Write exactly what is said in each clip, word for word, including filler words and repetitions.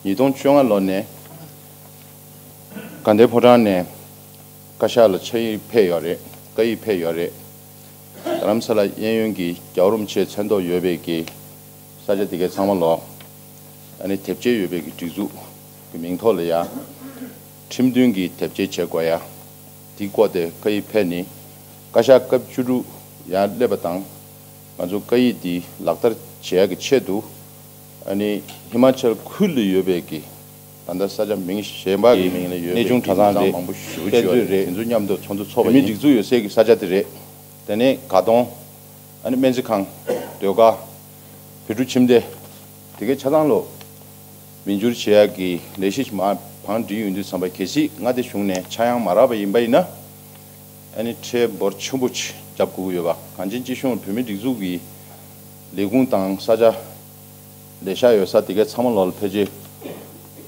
ཉིས་སྟོང་བཅོ་ལྔ་ལོ་ནས་དགའ་ལྡན་ཕོ་བྲང་ནས་བཀའ་ཤག་ལ་ཕྱག་ཡིག་ཕེབས་ཡོད་རེད། བཀའ་ཡིག་ཕེབས་ཡོད་རེད། རྡ་རམ་ས་ལ་གཡས་གཡོན་གྱི་རྒྱལ་བ་རིན་པོ་ཆེ་མཚན་ཐོག་ཡོད་པའི་གི་ས་ཆ་དེ་གའི་ཚང་མ་ལོ། ཨ་ནི་དེབ་སྐྱེལ་ཡོད་པའི་གི་སྒྲིག་འཛུགས་ཀྱི་མིང་ཐོག་ལ་ཡ། ཁྲིམས་མཐུན་གྱི་དེབ་སྐྱེལ་བྱེད་དགོས་ཡ། དེའི་སྐོར་དེ་བཀའ་ཡིག་ཕེབས་ནི། བཀའ་ཤག་སྐབས་བཅུ་དྲུག་ཡར་སླེབས་པ་དང་། ང་ཚོ་བཀའ་ཡིག་འདི་ལག་བསྟར་བྱེད་ཡ་གི་ཆེད་དུ། ཨ་ནི་ཧི་མ་ཅལ་ཁུལ་ལ་ཡོད་པའི་གི་ད་ལྟ་ས་ཆ་མིང་གཞན་པ་གི་མིང་ལ་ཡོད་པའི་གནས་ཆུང་གྲྭ་ཚང་རེད། མང་པོ་ཞེ་པོ་ཅིག་ཡོད་རེད། དེ་ཚོ་མཉམ་དུ་ཚོགས་འདུ་ཚོགས་པ་ཡིན། མི་སྒྲིག་འཛུགས་ཡོད་སའི་གི་ས་ཆ་དེ་རེད། དེ་ནས་དགའ་གདོང་། ཨ་ནི་སྨན་རྩིས་ཁང་། ཟློས་གར། བོད་ཕྲུག་ཁྱིམ་སྡེ། དེ་གའི་ཆ་ཚང་ལོ། མི་འགྱུར་བྱེད་ཡག་གི་ལས་གཞི་མ་བང་སྒྲིག་ཡོང་དུས་ཙམ་པ་གལ་སྲིད་མངའ་སྡེ་གཞུང་ནས་ཆག་ཡང་མ་རག་པ་ཡིན་པ་ཡིན་ན། ཨ་ནི་ཁྲལ་འབོར་ཆེན་པོ་ཅིག་རྒྱབ་དགོས་ཀྱི་ཡོད་པ། གངས་ཅན་སྐྱིད་གཤོངས་བོད་མིའི་སྒྲིག་འཛུགས་ཀྱི་ལས་ཁུངས་དང་ས་ཆ་ལས་ཤག་ཡོད་ས་དེ་གའི་ཚང་མ་ལོ་ལ་ཕལ་ཆེར་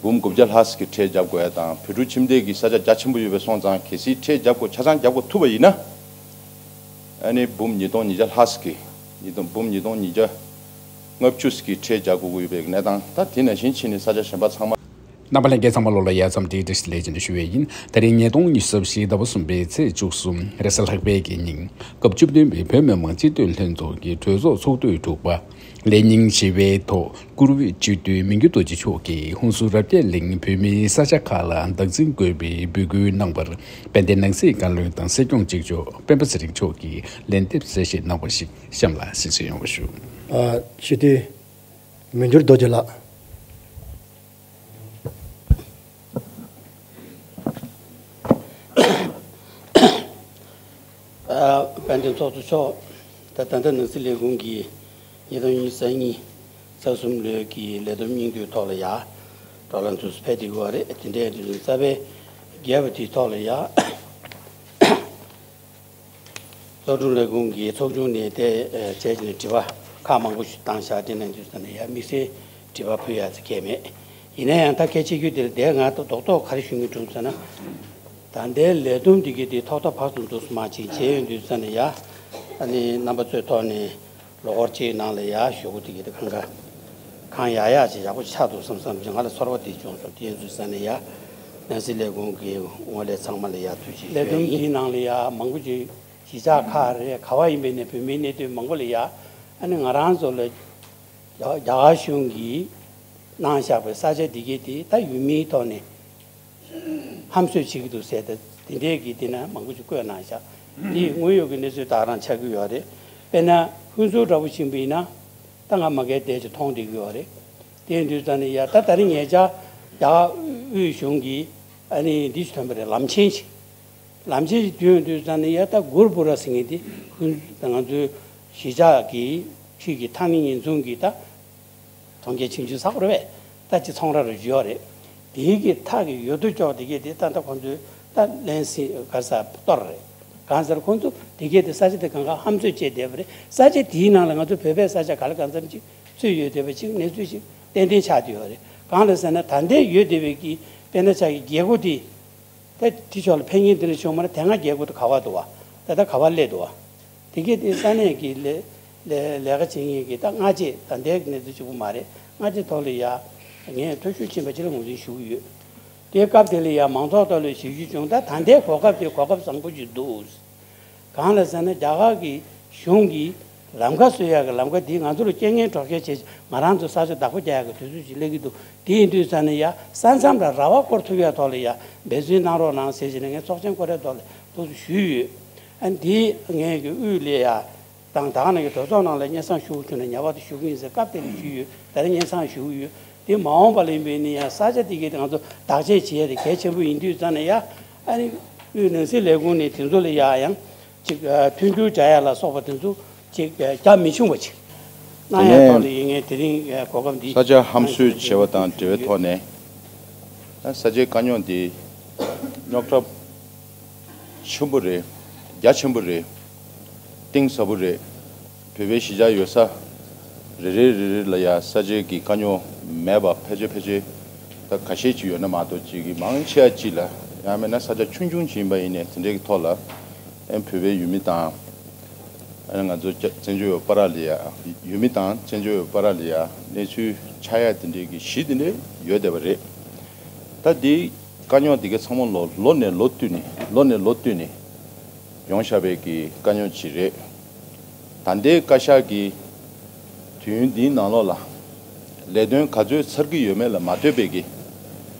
འབུམ་དགུ་བརྒྱ་ལྷག་ཙམ་གྱི་ཁྲལ་རྒྱབ་དགོས་ཡ་དང་། བོད་ཕྲུག་ཁྱིམ་སྡེ་གི་ས་ཆ་རྒྱ་ཆེན་པོ་ཡོད་པའི་སོང་ཙང་གལ་སྲིད་ཁྲལ་རྒྱབ་དགོས་ཆ་ཚང་རྒྱབ་དགོས་ཐུབ་པ་ཡིན་ན། ཨ་ནི་འབུམ་ཉིས་སྟོང་ཉིས་བརྒྱ་ལྷག་ཙམ་གྱི། ཉིས་སྟོང་འབུམ་ཉིས་སྟོང་ཉིས་བརྒྱ་ལྔ་བཅུ་ཙམ་གྱི་ཁྲལ་རྒྱག་དགོས་ཀྱི་ཡོད་པའི་གནས་སྟངས། ད་དེ་ནང་བཞིན་ཕྱིན་ནས་ས་ཆ་གཞན་པ་ཚང་མ། རྣམ་པ་ལྷན་རྒྱས་ཚང་མ་ལོ་ལ་ཡ་མཚམས་འདིའི་བཀྲ་ཤིས་བདེ་ལེགས་ཞེས་ནས་ཞུ་བའི་ཡིན། ད་རིང་ཉིས་སྟོང་ཉི་ཤུ་རྩ་བཞི་ཟླ་བ་གསུམ་པའི་ཚེས་བཅུ་གསུམ་རེས་གཟའ་ལྷག་པའི་གི་ཉིན། སྐབས་བཅུ་བདུན་པའི་བོད་མི་མང་སྤྱི་འཐུས་ལྷན་ཚོགས་ཀྱི་གྲོས་ཚོགས་ཚོགས་དུས་དྲུག་པ། ལས་ཉིན་བཞི་པའི་ཐོག་བཀུར་འོས་སྤྱི་འཐུས་མི་འགྱུར་རྡོ་རྗེ་མཆོག་གིས་ཧུན་སུར་རབ་རྒྱས་གླིང་བོད་མིའི་ས་ཆ་ཁག་ལ་བདག་འཛིན་དགོས་པའི་འབོད་སྐུལ་གནང་བར། དཔལ་ལྡན་ནང་སྲིད་བཀའ་བློན་དང་སྲིད་སྐྱོང་གཅིག་ལྕོགས་སྤེན་པ་ཚེ་རིང་མཆོག་གིས་ལན་འདེབས་གསལ་བཤད་གནང་བ་ཞིག་གཤམ་ལ་གསན་གཟིགས་ཡོང་བ་ཞུ། ཨ། སྤྱི་འཐུས་མི་འགྱུར་རྡོ་རྗེ་ལགས། ཨ། དཔལ་ལྡན་ཚོགས་གཙོ་མཆོག་ད་ད་ལྟ་ནང་སྲིད་ལས་ཁུངས་ཀྱི་ཉིས་སྟོང་ཉི་ཤུ་རྩ་གཉིས་ཟླ་གསུམ་ལོའི་གི་ལས་བསྡོམས་སྙིང་བསྡུས་ཐོག་ལ་ཡ། བགྲོ་གླེང་དུ་ཕེབས་བསྡད་ཡོད་རེད། དེ་འདྲའི་དུས་ཚོད་གསར་པའི་བརྒྱད་པ་དེའི་ཐོག་ལ་ཡ། གཙོ་བསྡུ་ལས་ཁུངས་ཀྱི་ཚོགས་ཆུང་ནས་དེ་བྱས་ནས་དྲི་བ་ཁག་མང་པོ་ཞིག་བཏང་བཞག་དེ་ནང་དུས་ཙམ་ནས་ཡ་དམིགས་བསལ་དྲི་བ་ཕུལ་ཡག་ཅིག་གང་ཡང་མེད། ཡིན་ན་ཡང་ད་གལ་ཆེ་རྒྱུ་དེ་ལ་དེ་ང་རྡོག་རྡོག་ག་རེ་ཞུ་མི་འདུག་ཟེར་ན། ད་ལྟའི་ལས་བསྡོམས་དེ་གའི་དེ་ཐོག་མཐའ་བར་དུ་འདུག་སེ་མ་ཕྱིན་བྱས་ཡོང་དུས་ཙམ་ནས་ཡ། ཨ་ནི་རྣམ་པ་ཚོའི་ཐོག་ནས་ལོ་འཁོར་གཅིག་ནང་ལ་ཡ་ཞུ་སྒོ་དེ་གའི་དེ་གང་ག་གང་ཡག་ཡག་ཅིག་ཡག་པོ་ཆགས་འདུག་བསམ་བསམ་ཅིག་ང་ལ་ཚོར་བ་དེ་བྱུང་སོང་། དེ་ཡིན་དུས་ཙམ་ནས་ཡ། ནང་སྲིད་ལས་ཁུངས་ཀྱི་ངོས་ལས་ཚང་མ་ལ་ཡ་ཐུགས་རྗེ་ཆེ་ཞུ་ཡ་ཡིན། ལས་བསྡོམས་དེའི་ནང་ལ་ཡ་མང་པོ་ཅིག་གཞིས་ཆགས་ཁག་རེད། ག་བ་ཡིན་པའི་ནས་བོད་མིའི་གནད་དོན་མང་པོ་ལ་ཡ། ཨ་ནི་ང་རང་ཚོ་ལ་རྒྱ་རྒྱ་གར་གཞུང་གིས་གནང་བཞག་པའི་ས་ཆ་འདི་གའི་དེ་ད་ཡུལ་མིའི་ཐོག་ནས་ཧམ་བཟོས་བྱེད་ཀྱི་འདུག་ཟེར་ཏེ་དེ་འདྲའི་གི་དེ་ན་མང་པོ་ཞིག་བཀོད་གནང་བཞག་འདི་དངོས་ཡོད་ཀྱི་གནས་ཚུལ་དག་རང་ཆགས་ཀྱི་ཡོད་རེད། དཔེར་ན་ཧུན་སུར་འདྲ་པོ་ཕྱིན་པ་ཡིན་ན་ད་ང་མ་གིར་བསྡད་ཅིག་མཐོང་བསྡད་ཀྱི་ཡོད་རེད། དེ་ཡིན་དུས་ཙམ་ནས་ཡ་ད་ད་རིང་ཉེ་ཆར་རྒྱ་གར་དབུས་གཞུང་གིས་ཨ་ནི་འདི་ཞིག་ཐོན་པ་རེད། ལམ་ཆེན་ཞིག་ལམ་ཆེན་ཞིག་བསྐྲུན་དུས་ཙམ་ནས་ཡ་ད་གུར་པུ་ར་ཟེར་མཁན་དེ་ཧུན་ང་ཚོའི་གཞིས་ཆགས་ཀྱི་ཆུས་ཀྱི་ཐག་ཉེ་ཉེ་ཚུན་གྱི་ད་གྲོང་ཁྱེར་ཆུང་ཆུང་ས་ཁོར་བས་ད་ཅི་ཚོང་ར་རུ་བརྗོད་རེད། དེའི་གི་ཐག་གི་ཡོད་དོ་ཅོག་དེ་གས་དེ་ད་ད་ཁོང་ཚོའི་ད་ལན་སི་ག་ས་གཏོར་རེད། གང་ཟེར་ཁོང་ཚོ་དེ་གས་དེ་ས་ཆ་དེ་གང་ག་ཧམ་བཟོས་བྱས་བསྡད་པ་རེད། ས་ཆ་དེའི་ནང་ལ་ང་ཚོ་བོད་པའི་ས་ཆ་ག་ལ་གང་འཚམ་ཅིག་ཚུད་ཡོད་བསྡད་པ་ཅིག་གནས་ཚུལ་ཞིག་ཏན་ཏན་ཆགས་བསྡད་ཡོད་རེད། གང་ལ་ཟེར་ན་ད་ལྟའི་ཡོད་བསྡད་པའི་གི་དཔེར་ན་ཆ་གི་རྒྱལ་སྒོ་དེ། ད་དེ་ཕྱོགས་ལ་ཕེབས་མཁན་དེ་འདྲ་བྱུང་མ་རེད། དེ་སྔ་རྒྱལ་སྒོ་དེ་ག་པར་འདུག་བ། ད་ལྟ་ག་པར་སླེབས་འདུག་བ། དེ་གས་དེ་ས་གནས་ཀྱི་ལས་ལས་ལས་ཀ་བྱེད་མཁན་གྱི་ད་སྔ་རྗེས་ད་ལྟའི་གནས་ཚུལ་གཅིག་པུ་མ་རེད། སྔ་རྗེས་ཐོག་ལ་ཡ་ངས་ཐུགས་ཤུགས་ཆེན་པོ་ཅིག་ལ་ངོས་འཛིན་ཞུ་གི་ཡོད། དེའི་སྐབས་དེ་ལ་ཡ་མང་ཚོགས་ཐོག་ལ་ཞུ་རྒྱུ་བྱུང་། ད་ད་ལྟའི་གོ་སྐབས་དེ་གོ་སྐབས་བཟང་པོ་ཅིག་འདུག་གང་ལ་ཟེར་ན་རྒྱ་གར་གྱི་གཞུང་གིས་ལམ་ཁ་བཟོ་ཡག་གི་ལམ་ཁ་འདི་ང་ཚོ་ལ་རྐྱེན་ངན་གྲོགས་ཁྱེར་བྱེད། ང་རང་ཚོ་ས་ཆ་བདག་པོ་རྒྱག་ཡག་གི་དུས་ཚོད་ཅིག་སླེབས་ཀྱི་འདུག་དེ་ཡིན་དུས་ཙམ་ནས་ཡ་ས་མཚམས་ལ་ར་བ་བསྐོར་ཐུབ་ཡག་ཐོག་ལ་ཡ་འབད་བརྩོན་གནང་རོགས་གནང་ཟེར་བྱས་ནས་ངས་ཚོགས་ཆེན་སྐོར་རའི་ཐོག་ལ་ཐུགས་སུ་ཞུས་ཡོད། ཨ་འདི་ངས་ཀྱི་དབུས་ལ་ཡ་དང་ད་ག་ནང་གི་གྲོས་ཚོགས་ནང་ལ་སྙན་སེང་ཞུ་དགོས་བྱུང་ན་ངེས་པར་དུ་ཞུ་གི་ཡིན་ཟེར་སྐབས་དེ་ལ་ཞུས་ཡོད། ད་རེས་སྙན་སེང་ཞུ་གི་ཡོད། དེ་མ་འོངས་པ་ལ་ཡིན་པའི་ནི་ཡང་ས་ཆ་དེ་གའི་དེ་ང་ཚོ་བདག་གཅེས་བྱེད་ཡ་དེ་གལ་ཆེན་པོ་ཡིན་དུས་ཙང་ནས་ཡ། ཨ་ནི་དབུས་ནང་སྲིད་ལས་ཁུངས་ནས་དེ་ཚོ་ལ་ཡ་ཡང་ཅིག་ཨ་མཐུན་འགྱུར་བྱ་ཡ་ལ་སོགས་པ་དེ་ཚོ་ཅིག་ཨ་རྒྱ་མི་ཆུང་བ་ཅིག་གནང་ཡ་ཐོག་ལ་ཡིན་ངས་དེ་རིང་ཨ་གོ་སྐབས་འདི་ས་ཆ་ཧམ་བཟོས་བྱས་པ་དང་འབྲེལ་བའི་ཐོག་ནས་ད་ས་ཆའི་དཀའ་རྙོག་འདི་རྙོག་དྲ་ཆེན་པོ་རེད། རྒྱ་ཆེན་པོ་རེད། གཏིང་ཟབ་པོ་རེད། བོད་པའི་གཞིས་ཆགས་ཡོད་ས་རེ་རེ་རེ་རེ་ལ་ཡ་ས་ཆའི་གི་དཀའ་རྙོག་མེད་པ་ཕལ་ཆེར་ཕལ་ཆེར་ད་ཁ་ཤས་ཅིག་ཡོད་ན་མ་གཏོགས་ཅིག་གི་མང་ཆེ་བ་ཅིག་ལ་ཡང་མིན་ན་ས་ཆ་ཆུང་ཆུང་ཅིག་ཡིན་པ་ཡིན་ནའི་དེ་འདྲའི་གི་ཐོག་ལ་ཨེ་བོད་པའི་ཡུལ་མི་དང་ ཨ་ནི་ང་ཚོ་བཙན་བྱོལ་བ་ར་ལ་ཡ་ཡུལ་མི་དང་བཙན་བྱོལ་བ་ར་ལ་ཡ་གནས་ཚུལ་ཆགས་ཡ་དེ་འདྲའི་གི་གཞི་དེ་འདྲ་ཡོད་བསྡད་པ་རེད། ད་འདི་དཀའ་རྙོག་དེ་གའི་ཚང་མ་ལོ་ལོ་ནས་ལོ་བསྟུད་ནས་ལོ་ནས་ལོ་བསྟུད་ནས་ཡོང་བཞག་པའི་གི་དཀའ་རྙོག་ཅིག་རེད། ད་ལྟའི་བཀའ་ཤག་གི་དུས་ཡུན་འདིའི་ནང་ལོགས་ལ་ལས་དོན་ག་ཚོད་ཚར་གྱི་ཡོད་མེད་ལ་མ་ལྟོས་པའི་གི་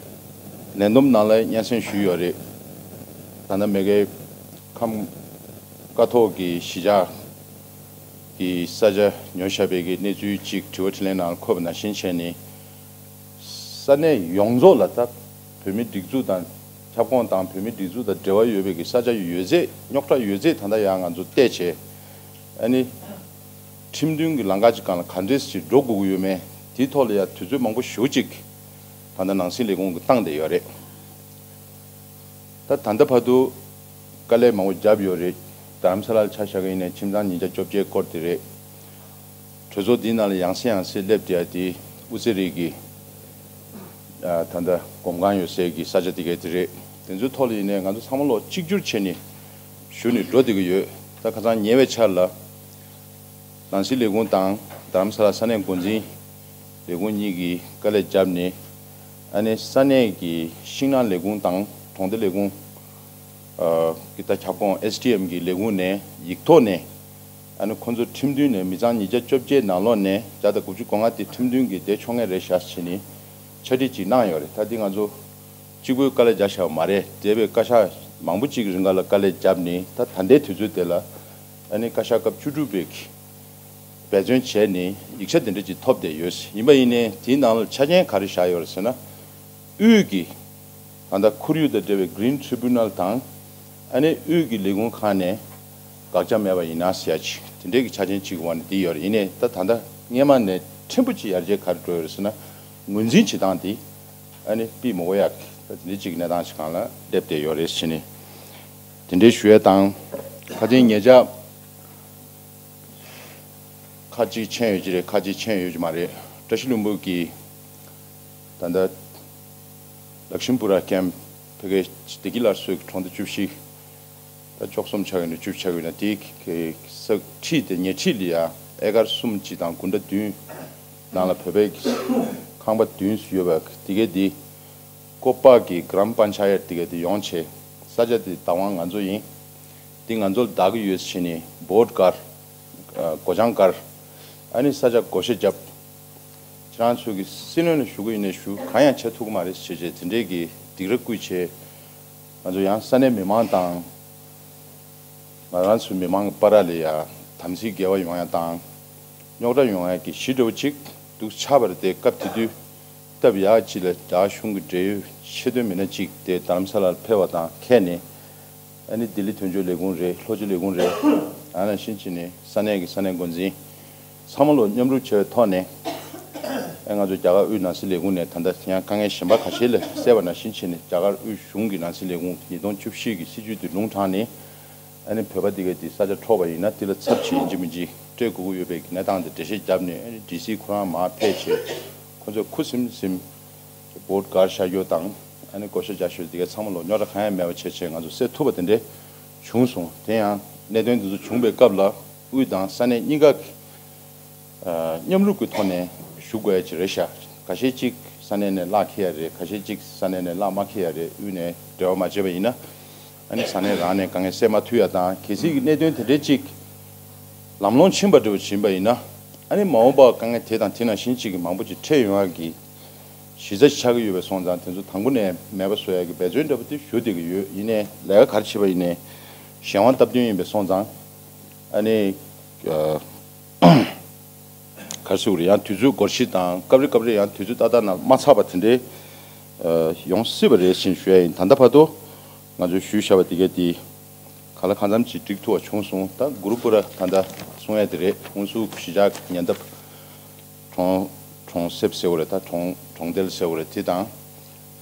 ལས་བསྡོམས་ནང་ལ་སྙན་སེང་ཞུས་ཡོད་རེད། ད་ལྟ་མེ་གའི་ཁམས་ཀ་ཐོག་གི་གཞིས་ཆགས་ཀྱི་ས་ཆ་ཉོ་བཞག་པའི་གི་གནས་ཚུལ་གཅིག་དྲི་བ་དྲིས་ལན་ནང་འཁོད་པ་ནང་བཞིན་བྱས་ནས། ས་གནས་ཡོངས་རྫོགས་ལ་ད་བོད་མི་སྒྲིག་འཛུགས་དང་ཁྱབ་ཁོངས་དང་བོད་མི་སྒྲིག་འཛུགས་དང་འབྲེལ་བ་ཡོད་པའི་གི་ས་ཆ་ཡོད་ཚད་རྙོག་དྲ་ཡོད་ཚད་ད་ལྟ་ཡང་ང་ཚོ་བལྟས་བྱས། ཨ་ནི་ཁྲིམས་མཐུན་གྱི་ལམ་ཁ་ཅིག་སྒང་ལ་ག་འདྲས་ཅིག་འགྲོ་དགོས་ཀྱི་ཡོད་མེད་དེའི་ཐོག་ལ་ཡང་དུས་ཚོད་མང་པོ་ཞེ་པོ་ཅིག་ད་ལྟ་ནང་སྲིད་ལས་ཁུངས་ཀྱིས་བཏང་བསྡད་ཡོད་རེད། ད་ད་ལྟ་བར་དུ་དཀའ་ལས་མང་པོ་བརྒྱབ་ཡོད་རེད། རྡ་རམ་ས་ལར་ཆ་བཞག་གི་ཡིན་ནའི་ཁྱིམ་ཚང་ཉིས་བརྒྱ་བཅོ་བརྒྱད་སྐོར་དེ་རེད། གྲོས་ཚོགས་འདིའི་ནང་ལ་ཡང་སེ་ཡང་སེ་སླེབས་བསྡད་ཡ་དེ་དབུ་རྩེ་རིགས་ཀྱི་ཨ་ད་ལྟ་སྒོམ་ཁང་ཡོད་སའི་གི་ས་ཆ་དེ་གའི་དེ་རེད། དེ་ཚོའི་ཐོག་ལ་ཡིན་ནའི་ང་ཚོ་ཚང་མ་ལོག་གཅིག་གྱུར་བྱས་ནས་ཞུ་ནས་འགྲོ་བསྡད་ཀྱི་ཡོད། ད་ཁ་སང་ཉེ་བའི་ཆར་ལ་ནང་སྲིད་ལས་ཁུངས་དང་རྡ་རམ་ས་ལ་ས་གནས་འགོ་འཛིན་ལས་ཁུངས་གཉིས་ཀྱིས་དཀའ་ལས་བརྒྱབ་ནས་ཨ་ནི་ས་གནས་ཀྱི་ཤིང་ནགས་ལས་ཁུངས་དང་གྲོང་སྡེ་ལས་ཁུངས་ཀྱི་ད་ཁྱབ་ཁོངས་ཨེས་ཌི་ཨེམ་གྱི་ལས་ཁུངས་ནས་ཡིག་ཐོག་ནས་ཨ་ནི་ཁོང་ཚོ་ཁྲིམས་མཐུན་ནས་མི་ཚང་ཉིས་བརྒྱ་བཅོ་བརྒྱད་ནང་ལོགས་ནས་བརྒྱ་དང་དགུ་བཅུ་གོ་ལྔ་དེ་ཁྲིམས་མཐུན་གྱི་བསྡད་ཆོག་མཁན་རེད་ཤག་བྱས་ནས་ཕྱག་བྲིས་ཅིག་གནང་ཡོད་རེད། ད་འདི་ང་ཚོ་གཅིག་པུས་དཀའ་ལས་རྒྱག་བཞག་པ་མ་རེད། འདས་པའི་བཀའ་ཤག་མང་པོ་ཅིག་རིང་ག་ལ་དཀའ་ལས་བརྒྱབ་ནས་ད་ད་ལྟའི་དུས་ཚོད་དེ་ལ་ཨ་ནི་བཀའ་ཤག་སྐབས་བཅུ་དྲུག་པའི་འབད་བརྩོན་བྱས་ནས་ཡིག་ཆ་དེ་འདྲ་ཅིག་ཐོབ་བསྡད་ཡོད། ཡིན་པ་ཡིན་ནའི་དེའི་ནང་ལ་ཆ་རྐྱེན་ག་རེ་བཞག་ཡོད་རེད་ཟེར་ན། དབུས་ཀྱི་ད་ལྟ་ཁོར་ཡུག་དང་འབྲེལ་བའི་Green Tribunal་དང་ཨ་ནི་དབུས་ཀྱི་ལས་ཁུངས་ཁག་ནས་དགག་བྱ་མེད་པ་ཡིན་ན་ཟེར་ཡ་ཅིག་དེ་འདྲའི་གི་ཆ་རྐྱེན་གཅིག་གི་འོག་ནས་འདི་ཡོད་རེད། ཡིན་ནའི་ད་ད་ལྟ་སྔས་མ་ནས་ཕྲན་བུ་ཅིག་ཡར་རྒྱས་ག་རེ་འགྲོ་ཡོད་རེད་ཟེར་ན། ངོས་འཛིན་བྱེད་སྟངས་དེ་ཨ་ནི་པི་མོ་གོ་ཡག་ད་དེ་འདྲའི་གཅིག་གནས་སྟངས་ཤིག་སྒང་ལ་སླེབས་བསྡད་ཡོད་རེད་ཟེར་ནས་དེ་འདྲའི་ཞུ་ཡས་དང་། ཁ་སང་ཉེ་ཆར་ཁ་གཅིག་མཁྱེན་ཡོད་ཀྱི་རེད། ཁ་གཅིག་མཁྱེན་ཡོད་ཀྱི་མ་རེད། བཀྲ་ཤིས་ལྷུན་པོ་གི་ད་ལྟ་ལག་ཤིམ་པུ་ར་ཀེམ་ཕ་གིའི་བདེ་སྐྱིད་སླར་གསོའི་གྲོང་སྡེ་བཅུ་བཞི། ད་བཅུ་གསུམ་ཆགས་ཡོད་ན་བཅུ་ཆགས་ཡོད་ན་དེའི་གི་ས་ཁྲིད་དེ་ཉེ་འཁྲིས་ལ་ཡ་ཨེ་ཀར་གསུམ་གཅིག་དང་དགུན་ཁྲ་བདུན་ནང་ལ་བོད་པའི་ཁང་པ་བདུན་ཡོད་པ་དེ་གའི་དེ་ཀོ་པ་གི་གྲམ་པན་ཆ་ཡར་དེ་གའི་དེ་ཡོང་བྱས་ས་ཆ་དེ་བདག་དབང་ང་ཚོ་ཡིན། དེ་ང་ཚོ་ལ་བདག་གི་ཡོད་ཟེར་ནས་བོད་སྒར་སྒོ་བྱང་སྒར་ཨ་ནི་ས་ཆ་བགོ་བཤའ་བརྒྱབ། ཁྱེད་རང་ཚོ་གི་སྲིད་བློན་ལ་ཞུ་གི་ཡིན་ནའི་ཞུ། གང་ཡང་བྱེད་ཐུབ་ཀྱི་མ་རེད་ཞེས་བྱས་དེ་འདྲའི་གི་སྡིགས་ར་བསྐུལ་བྱས། ང་ཚོ་ཡང་ས་གནས་མི་མང་དང་ང་རང་ཚོའི་མི་མང་གི་བར་ལ་ཡ་དམ་ཚིག་འགལ་བ་ཡོང་ཡ་དང་རྙོག་དྲ་ཡོང་ཡ་གི་གཞི་འདྲ་བོ་ཅིག་འདུག་ཆགས་པ་རེད། དེ་སྐབས་དེ་དུས་སྟབས་ཡག་ཅིག་ལ་རྒྱ་གཞུང་གི་འབྲེལ་ཡོད་ཆེད་དོན་མི་སྣ་ཅིག་དེ་རྡ་རམ་ས་ལར་ཕེབས་པ་དང་ཁེལ་ནས། ཨ་ནི་ལྡི་ལི་དོན་གཅོད་ལས་ཁུངས་རེད། ལྷོ་སྤྱི་ལས་ཁུངས་རེད། ཨ་ནང་བཞིན་བྱས་ནས་ས་གནས་ཀྱི་ས་གནས་འགོ་འཛིན་ཚང་མ་ལོ་མཉམ་རུབ་བྱས་པའི་ཐོག་ནས་ཨ་ང་ཚོ་རྒྱ་གར་དབུས་ནང་སྲིད་ལས་ཁུངས་ནས་ད་ལྟ་ཡང་དཀའ་ངལ་གཞན་པ་ཁ་ཤས་ལ་སེལ་བ་ནང་བཞིན་བྱས་ནས་རྒྱ་གར་དབུས་གཞུང་གི་ནང་སྲིད་ལས་ཁུངས་ཉིས་སྟོང་བཅུ་བཞི་གི་སྲིད་བྱུས་དེ་ལུང་དྲངས་ནས་ཨ་ནི་བོད་པ་འདི་གའི་དེ་ས་ཆ་འཕྲོག་པ་ཡིན་ན་དེ་ལ་ཚབས་ཆེ་ཡིན་གཅིག་མིན་གཅིག་སྤྲད་དགོས་ཀྱི་ཡོད་པའི་གནས་སྟངས་དེ་འགྲེལ་བཤད་བརྒྱབ་ནས་ཨ་ནི་ཌི་སི་ཁོ་རང་མར་ཕེབས་བྱས་ཁོ་ཚོས་ཁུ་སིམ་སིམ་བོད་སྒར་བཞག་རྒྱུ་དང་ཨ་ནི་བགོ་བཤའ་རྒྱག་ཤོས་དེ་གའི་ཚང་མ་ལོ་རྙོག་དྲ་གང་ཡང་མེད་པ་བྱས་བྱས་ང་ཚོ་སེལ་ཐུབ་པ་དེ་འདྲས་བྱུང་སོང་། དེ་ཡང་གནད་དོན་དེ་ཚོ་བྱུང་པའི་སྐབས་ལ་དབུས་དང་ས་གནས་གཉིས་ཀ་གི་ཨ་མཉམ་རུབ་ཀྱི་ཐོག་ནས་ཞུ་དགོས་ཡ་ཅིག་རེད་ཤག་ཁ་ཤས་ཅིག་ས་གནས་ནས་གླགས་འཁེལ་ཡ་རེད། ཁ་ཤས་ཅིག་ས་གནས་ནས་གླགས་མ་འཁེལ་ཡ་རེད། དབུས་ནས་འབྲེལ་བ་མ་བྱས་པ་ཡིན་ན། ཨ་ནི་ས་གནས་རང་ནས་དཀའ་ངལ་སེལ་མ་ཐུབ་ཡ་དང་། གལ་སྲིད་ཀྱི་གནད་དོན་དེ་འདྲའི་ཅིག་ལམ་ལྷོང་ཕྱིན་པ་འདྲ་བོ་ཕྱིན་པ་ཡིན་ན། ཨ་ནི་མ་འོངས་པར་དཀའ་ངལ་དེ་དང་དེ་ནང་བཞིན་ཅིག་གི་མང་པོ་ཅིག་འཕྲད་ཡོང་ཡ་གི་གཞི་རྩ་ཆགས་ཀྱི་ཡོད་པའི་སོང་ཙང་། དེ་ཚོ་དང་པོ་ནས་མེད་པ་བཟོ་ཡ་གི་འབད་བརྩོན་འདྲ་པོ་དེ་ཞུ་བསྡད་ཀྱི་ཡོད། ཡིན་ནའི་ལས་ཀ་ག་རེ་བྱེད་པ་ཡིན་ནའི་གཞན་དབང་སྟབས་བསྟུན་ཡིན་པའི་སོང་ཙང་། ཨ་ནི་ཨ་ག་རེ་ཟེར་དགོས་རེད། ཡང་དུས་ཚོད་འགོར་གཞི་དང་སྐབས་རེ་སྐབས་རེ་ཡང་དུས་ཚོད་ཏག་ཏག་ནང་མ་ཚར་བ་དེ་འདྲའི་ཨ་ཡོང་སྲིད་པ་རེད་ཅེས་ཞུ་ཡ་ཡིན། ད་ལྟ་བར་དུ་ང་ཚོས་ཞུས་བཞག་པ་དེ་གས་དེ་གང་ལ་གང་འཚམ་ཅིག་འགྲིག་ཐུབ་པ་བྱུང་སོང་། ད་གུ་རུ་པུ་ར་ད་ལྟ་གསུང་ཡ་དེ་རེད། ཧུན་སུར་གཞིས་ཆགས་ཉེ་འདབས་གྲོང་གྲོང་གསེབ་ཟེར་དགོས་རེད། ད་གྲོང་གྲོང་རྡལ་ཟེར་དགོས་རེད། དེ་དང་།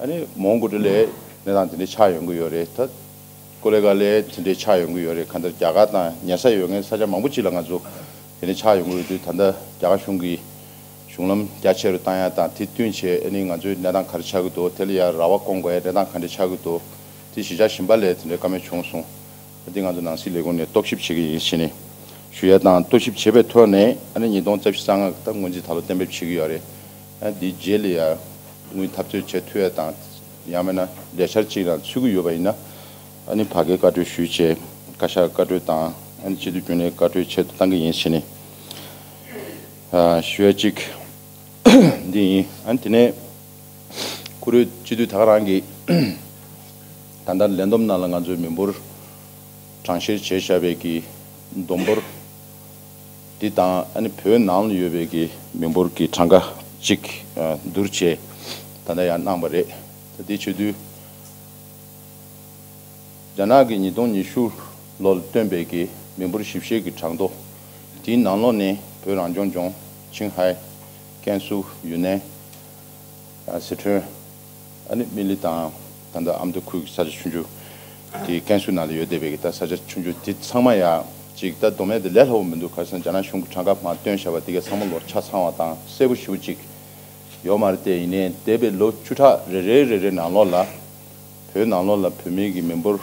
ཨ་ནི་མོན་གྷོ་ལ་གནས་སྟངས་དེ་འདྲ་ཆགས་ཡོང་གི་ཡོད་རེད། ད་ཀོ་ལི་གྷལ་ལ་དེ་འདྲ་ཆགས་ཡོང་གི་ཡོད་རེད། གང་ལྟར་རྒྱ་གར་དང་ཉེ་ས་ཡོད་མཁན་ས་ཆ་མང་པོ་ཅིག་ལ་ང་ཚོ་དེ་འདྲ་ཆགས་ཡོང་གི་ཡོད་དུས། ད་ལྟ་རྒྱ་གར་གཞུང་གིས་གཞུང་ལམ་རྒྱ་ཆེ་རུ་བཏང་ཡ་དང་། དེ་བསྟུན་བྱས་ཨ་ནི་ང་ཚོའི་གནས་སྟངས་ག་རེ་ཆགས་ཀྱི་འདུག་དེ་ལ་ཡ་ར་བ་བསྐོང་དགོས་ཡ་གནས་སྟངས་ག་འདྲ་ཆགས་ཀྱི་འདུག་དེ་གཞིས་ཆགས་གཞན་པ་ལ་དེ་འདྲའི་བཀའ་མོལ་བྱུང་སོང་། ད་དེ་ང་ཚོ་ནང་སྲིད་ལས་ཁུངས་ནས་རྟོག་ཞིབ་བྱེད་ཀྱི་ཡིན་ཟེར་ནས་ ཞུ་ཡ་དང་རྟོག་ཞིབ་བྱས་པའི་ཐོག་ནས་ཨ་ནི་ཉིས་སྟོང་རྩ་བཞི་གསང་སྔགས་ད་སྔོན་རྩིས་ད་ལོ་གཏན་འབེབས་བྱེད་ཀྱི་ཡོད་རེད། ཨ་འདིའི་རྗེས་ལ་ཡ་དངུལ་འཐབ་རྩོད་བྱེད་ཐུབ་ཡ་དང་ཡང་མིན་ན་ལས་འཆར་གཅིག་ལ་ཚུད་ཀྱི་ཡོད་པ་ཡིན་ན་ཨ་ནི་ཕ་གིའི་བཀའ་འཁྲོལ་ཞུས་བྱས་བཀའ་ཤག་བཀའ་འཁྲོལ་དང་ཨ་ནི་སྤྱི་འཐུས་རྒྱུན་ལས་བཀའ་འཁྲོལ་ཆེད་དུ་བཏང་གི་ཡིན་ཟེར་ནས་ཨ་ཞུ་ཡ་གཅིག་འདི་ཡིན། ཨ་ནི་དེ་ནས་ཁོ་རའི་སྤྱི་འཐུས་ད་ག་རང་གིས་ད་ལྟ་ལས་བསྡོམས་ནང་ལ་ང་ཚོའི་མི་འབོར་གྲངས་བཤེར་བྱས་བཞག་པའི་གི་བསྡོམས་འབོར་འདི་དང་ཨ་ནི་བོད་ནང་ལ་ཡོད་པའི་གི་མི་འབོར་གྱི་གྲངས་ཀ་གཅིག་ཨ་བསྡུར་བྱས་ད་ལྟ་ཡང་གནང་བ་རེད། ད་དེ་བྱེད་དུས་རྒྱ་ནག་གི་ཉིས་སྟོང་ཉི་ཤུ་ལོར་བཏོན་པའི་གི་མི་འབོར་ཞིབ་བཤེར་གྱི་གྲངས་ཐོ་དེའི་ནང་ལོགས་ནས་བོད་རང་སྐྱོང་ལྗོངས། ཆིང་ཧའེ། ཀན་སུའུ། ཡུན་ནན། ཨ་སི་ཁྲོན། ཨ་ནི་སྨན་གླིང་དང་ད་ལྟ་ཨ་མདོ་ཁུལ་གྱི་ས་ཆ་ཆུང་ཆུང་དེ་ཀན་སུའུ་ནང་ལ་ཡོད་བསྡད་པའི་གི་ད་ས་ཆ་ཆུང་ཆུང་དེ་ཚང་མ་ཡ་ཅིག་ད་བསྡོམས་ཡ་དེ་ལས་སླ་པོ་མི་འདུག་ག་རེ་ཟེར་ན་རྒྱ་ནག་གཞུང་གི་གྲངས་ཀ་མར་བཏོན་བཞག་པ་དེ་ག་ཚང་མ་ལོ་ཆ་ཚང་བ་དང་གསལ་པོ་ཞེ་པོ་ཅིག་ཡོད་མ་རེད། དེ་ཡིན་ནའི་འདས་པའི་ལོ་བཅུ་ཕྲག་རེ་རེ་རེ་རེ་ནང་ལོགས་ལ་བོད་ནང་ལོགས་ལ་བོད་མི་གི་མི་འབོར་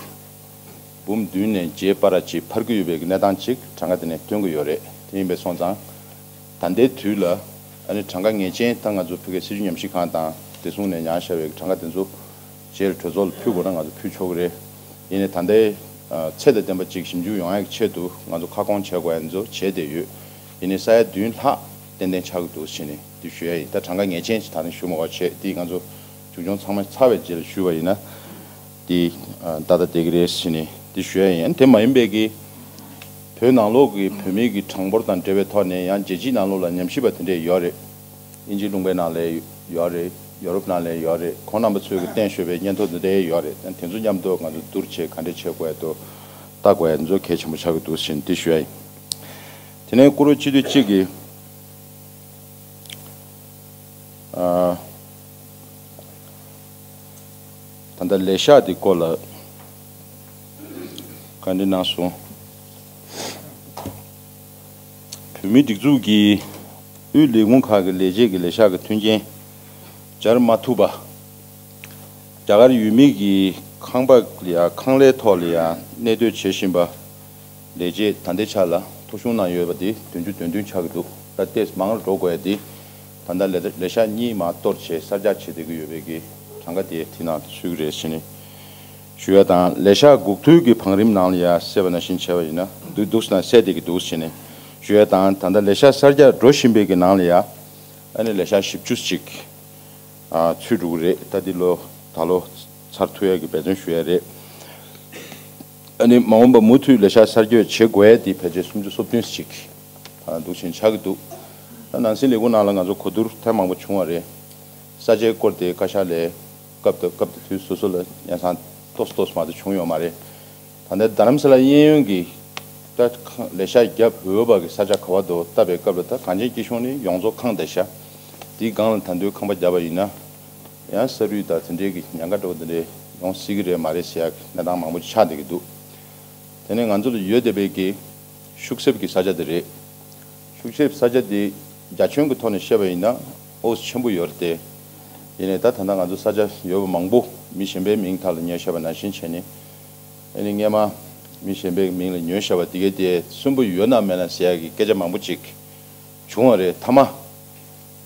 འབུམ་བདུན་ནས་བརྒྱད་བར་ཅིག་འཕར་གྱི་ཡོད་པའི་གནས་སྟངས་ཅིག་གྲངས་ཀ་དེ་ནས་སྟོན་གྱི་ཡོད་རེད། དེ་ཡིན་པས་སོང་ཙང་ད་ལྟའི་དུས་ལ་ཨ་ནི་གྲངས་ཀ་ངེས་ཅན་ད་ང་ཚོ་བོད་སྐད་སྲིད་བྱུས་ཉམས་ཞིབ་ཁང་དང་བདེ་སྲུང་ནས་ཉར་བཞག་པའི་གྲངས་ཀ་དེ་ཚོ་རྗེས་ལ་གྲོས་ཚོགས་ལ་ཕུལ་དགོས་ན་ང་ཚོ་ཕུལ་ཆོག་གི་རེད། ཡིན་ནའི་ད་ལྟའི་ཨ་ཚད་དང་ལྡན་པ་ཅིག་ཞིབ་འཇུག་ཡོང་ཡག་གི་ཆེད་དུ་ང་ཚོ་ཁ་སྐོང་བྱེད་དགོས་ཡ་འདི་ཚོ་བྱས་བསྡད་ཡོད། ཡིན་ནའི་ས་ཡ་བདུན་ལྷག་ཏན་ཏན་ཆགས་ཀྱི་འདུག་ཟེར་ནས་འདི་ཞུ་ཡ་ཡིན། ད་གྲངས་ཀ་ངེས་ཅན་ཅིག་ད་ནི་ཞུ་མ་དགོས་བྱས་འདི་ང་ཚོ་མཇུག་སྐྱོང་ཚང་མ་ཚར་བའི་རྗེས་ལ་ཞུས་པ་ཡིན་ན། འདི་ཨ་ཏག་ཏག་བསྡད་ཀྱི་རེད་ཟེར་ནས་འདི་ཞུ་ཡ་ཡིན། དེ་མ་ཡིན་པའི་གི་བོད་ནང་ལོགས་ཀྱི་བོད་མི་གི་གྲངས་འབོར་དང་འབྲེལ་བའི་ཐོག་ནས་ཡང་རྒྱལ་སྤྱིའི་ནང་ལོགས་ལ་ཉམས་ཞིབ་པ་དེ་འདྲས་ཡོད་རེད། དབྱིན་ཇིའི་ལུང་པའི་ནང་ལ་ཡོད་རེད། ཡོ་རོབ་ནང་ལ་ཡོད་རེད། ཁོང་རྣམ་པ་ཚོས་ཀྱི་བསྟན་ཤོད་པའི་སྙན་ཐོ་འདི་འདྲས་ཡོད་རེད། དེ་ཚོ་མཉམ་དུ་ང་ཚོ་བསྡུར་བྱས་ག་འདྲས་བྱེད་དགོས་ཡ་དོ་ལྟ་དགོས་ཡ་འདི་ཚོ་གལ་ཆེན་པོ་ཆགས་ཀྱི་འདུག་ཟེར་ནས་འདི་ཞུ་ཡ་ཡིན། དེ་ནས་བཀུར་འོས་སྤྱི་འཐུས་གཅིག་གིས་ཨ། ད་ལྟ་ལས་ཤག་འདི་སྐོར་ལ་བཀའ་འདྲི་གནང་སོང་། བོད་མིའི་སྒྲིག་འཛུགས་ཀྱི་དབུས་ལས་ཁུངས་ཁག་གི་ལས་བྱེད་ཀྱི་ལས་ཤག་གི་མཐུན་རྐྱེན་སྦྱར་མ་ཐུབ་པ། རྒྱ་གར་ཡུལ་མི་གི་ཁང་པ་ལ་ཡ་ཁང་གླའི་ཐོག་ལ་ཡ་གནས་སྡོད་བྱེད་བཞིན་པ། ལས་བྱེད་ད་ལྟའི་ཆ་ལ་ཐོ་གཞུང་ནང་ཡོད་པ་དེ་བདུན་ཅུ་དོན་བདུན་ཆགས་ཀྱི་འདུག་ད་ལྟའི་མང་རུ་འགྲོ་དགོས་ཡ་དེ་ད་ལྟ་ལས་ལས་ཤག་གཉིས་མར་གཏོར་བྱས་གསར་རྒྱག་བྱེད་བསྡད་ཀྱི་ཡོད་པའི་གི་གྲངས་ཀ་དེ་དེ་ནང་ཚུད་ཀྱི་རེད་ཟེར་ནས་ཞུ་ཡ་དང་། ལས་ཤག་འགོ་ཁྲིད་ཀྱི་བང་རིམ་ནང་ལ་ཡ་གསལ་བ་ནང་བཞིན་བྱས་པ་ཡིན་ན་འདུག་འདུག་ཟེར་ན་གསལ་བསྡད་ཀྱི་འདུག་ཟེར་ནས་ཞུ་ཡ་དང་། ད་ལྟ་ལས་ཤག་གསར་རྒྱག་འགྲོ་བཞིན་པའི་གི་ནང་ལ་ཡ་ཨ་ནི་ལས་ཤག་བཞི་བཅུ་ཅིག་ཚུད་འགྲོ་གི་རེད། ད་འདི་ལོ་ད་ལོ་ཚར་ཐུབ་ཡ་གི་འབད་བརྩོན་ཞུ་ཡ་རེད། ཨ་ནི་མ་འོངས་པ་མུ་མཐུད་ལས་ཤག་གསར་བསྐོ་བྱེད་དགོས་ཡ་དེ་ཕལ་ཆེར་སུམ་ཅུ་སོ་བདུན་ཅིག་འདུག་ཕྱིན་ཆགས་ཀྱི་འདུག་ད་ནང་སྲིད་ལས་ཁུངས་ནང་ལ་ང་ཚོ་གོ་བསྡུར་ཐེངས་མང་པོ་བྱུང་བ་རེད། ས་ཆའི་སྐོར་དེ་བཀའ་ཤག་ལས་སྐབས་དང་སྐབས་དང་དུས་སོ་སོ་ལ་སྙན་སེང་ཏོག་ཙམ་ཏོག་ཙམ་མ་གཏོགས་བྱུང་ཡོད་མ་རེད། ད་ལྟ་རྡ་རམ་ས་ལ་གཡས་གཡོན་གྱི་ད་ཁང་ལས་ཤག་བརྒྱབ་འོས་པ་གི་ས་ཆ་ག་བ་དུ་བལྟ་བའི་སྐབས་ལ་ད་གངས་ཅན་སྐྱིད་གཤོངས་ནི་ཡོངས་རྫོགས་ཁང་བསྡད་ཤག་དེའི་སྒང་ལ་ད་དུང་ཁང་པ་བརྒྱབ་པ་ཡིན་ན་ཡང་ས་རུད་དང་དེ་འདྲའི་གི་ཉེན་ཁ་འདྲ་བོ་དེ་འདྲའི་ཡོང་སྲིད་ཀྱི་རེད་མ་རེད་ཟེར་ཡག་གི་གནས་སྟངས་མང་པོ་ཆགས་བསྡད་ཀྱི་འདུག་དེ་ནས་ང་ཚོ་ལ་ཡོད་བསྡད་པའི་གི་ཤུག་གསེབ་ཀྱི་ས་ཆ་དེ་རེད། ཤུག་གསེབ་ས་ཆ་དེ་རྒྱ་ཁྱོན་གྱི་ཐོག་ནས་བཤད་པ་ཡིན་ན་ཨོ་ཆེན་པོ་ཡོད་རེད་དེ། ཡིན་ནའི་ད་ད་ལྟ་ང་ཚོ་ས་ཆ་ཡོད་པ་མང་པོ་མི་གཞན་པའི་མིང་ཐོག་ལ་ཉོས་བཞག་པ་ནང་བཞིན་བྱས་ནས། ཨ་ནི་སྔས་མ་མི་གཞན་པའི་མིང་ལ་ཉོས་བཞག་པ་དེ་གའི་དེ་བཙུན་པོ་ཡོད་ན་མེད་ན་ཟེར་ཡག་གི་སྐད་ཆ་མང་པོ་ཅིག་བྱུང་བ་རེད། མཐའ་མ་